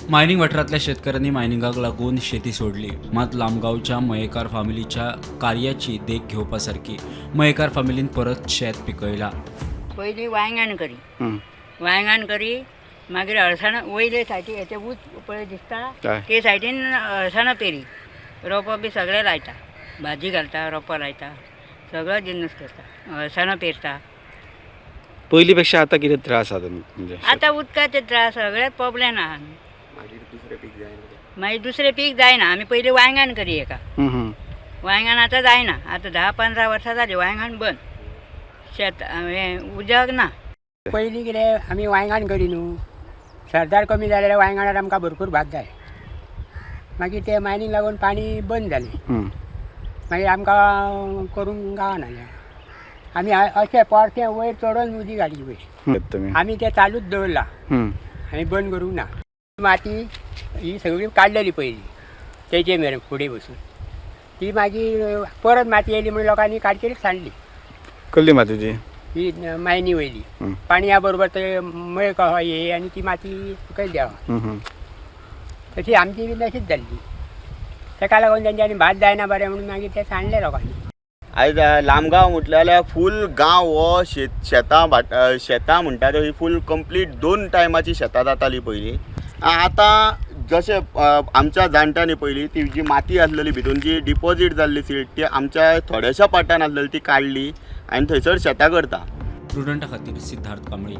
Mining वाठारांतल्या शेतकऱ्यांनी मायनिंगाक लागून शेती सोडली. मात लामगांवच्या मयेकार फामिलीच्या कार्याची देख घेवपा सारकी. मयेकार फामिलीन परत शेत पिकयलां. पयलीं वांयगण करी, वांयगण करी, मागीर अळसाणां वयले सायडीन हेचे ऊंच पळय दिसता ते सायडीन अळसाणां पेरी, रोपो बी सगळें लायता, भाजी घालता, रोपो लायता, सगळो जिनस करता, अळसाणां पेरता. पयलीं पेक्षा आतां कितें त्रास आसा म्हणजे? आतां उदकाचे त्रास, सगळेच प्रोब्लेम आहा. मागीर दुसरें पीक जायना. आमी पयलीं वांयगण करी एका वांयगण आतां जायना. आतां 10-15 वर्सां जालीं वांयगण बंद. शेत हें उदक ना. पयलीं कितें आमी वांयगण करी न्हू, सरदार कमी जाल्यार वांयगणार आमकां भरपूर भात जाय. मागीर ते मायनींग लागून पाणी बंद जालें. मागीर आमकां करूंक गावना जालें. आमी अशें परतें वयर चडोन उदीक हाडली पयर. तुमी आमी तें चालूच दवरलां आनी बंद करूंक ना. माती ही सगळी काडलेली पयलीं तेजे मेरेन फुडें बसून ती मागीर परत माती येयली म्हणून लोकांनी काडचेरीच सांडली. कसली माती ती? ही मायनी वयली. पाणया बरोबर ते मळ कहो ये आनी ती माती सकयल देंवा. तशी आमची बी तशीच जाल्ली. तेका लागून तेंच्यांनी भात जायना बरें म्हणून मागीर ते सांडले लोकांनी. आयज लामगांव म्हटलें जाल्यार फूल गांव हो शेत शेतां भाट शेतां म्हणटा ती फूल कंप्लीट 2 टायमाची शेतां जातालीं पयलीं. आतां जशें आमच्या जाणट्यांनी पयलीं ती जी माती आसलेली भितून जी डिपॉजीट जाल्ली सीड ती आमच्या थोड्याशा पाटान आसलेली ती काडली आनी थंयसर शेतां करता. प्रुडंटा खातीर सिद्धार्थ कांबळी.